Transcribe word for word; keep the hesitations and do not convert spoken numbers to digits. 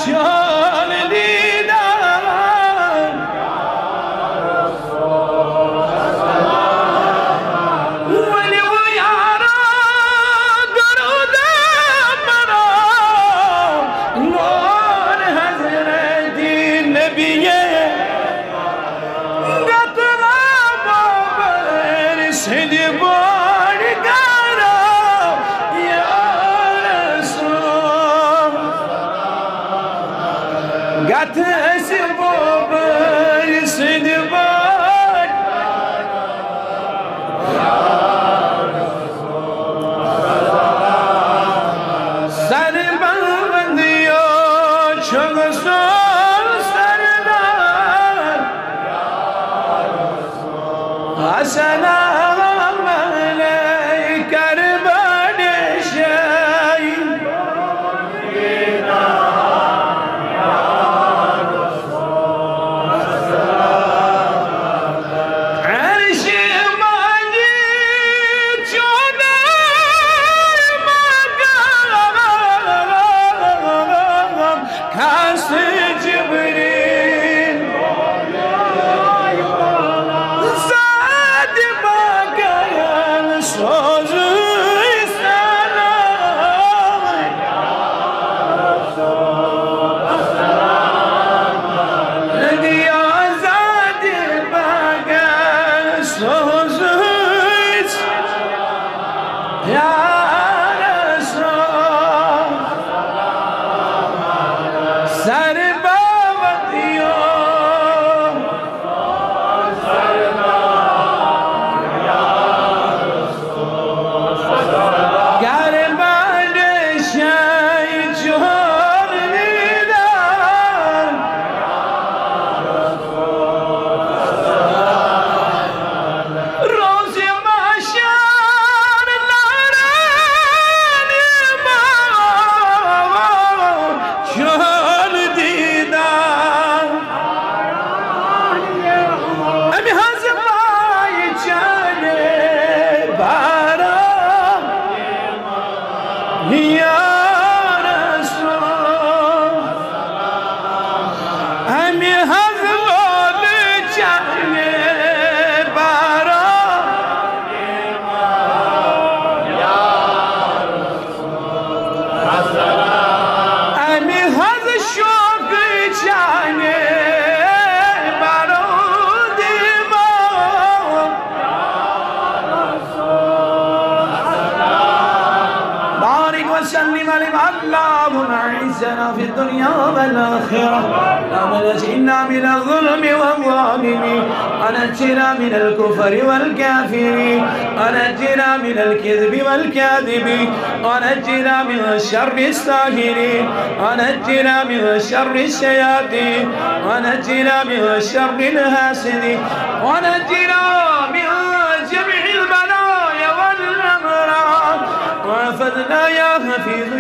جان دیدار۔ ؤلِو یارو درود پرو، نور حضرت نبی۔ گتہٕ بابر سٕنٛدِ بٲڑۍ گرو یا رسول۔ گتہٕ أسۍ بابر سٕنٛدِ بٲڑۍ۔ سربندیو چھُ سون سردار۔ السلام علیک بڑے شاہی۔ عرش ماجد چودر مقام، کھس جبریل ذات پاکن سوز سلام۔ دیا ذات پاکن سوز یا رسول، سر بابتیو۔ گرمانه شای چون میدان۔ روز محشر نارانی ما چون دیدار۔ امی حض پای چانه بارا یا رسول۔ امی حض لول چانه بارا۔ امی حض شوق چانه بارا دیما۔ بارک وسلم علیہ۔ اللهم اعزنا في الدنيا والآخرة، اللهم نجنا من الظلم والظالمين، ونجنا من الكفر والكافرين، ونجنا من الكذب والكاذبين، ونجنا من شر الساحرين، ونجنا من شر الشياطين، ونجنا من شر الحاسدين، ونجنا من جميع البلايا والأمراض، واحفظنا يا حفيظ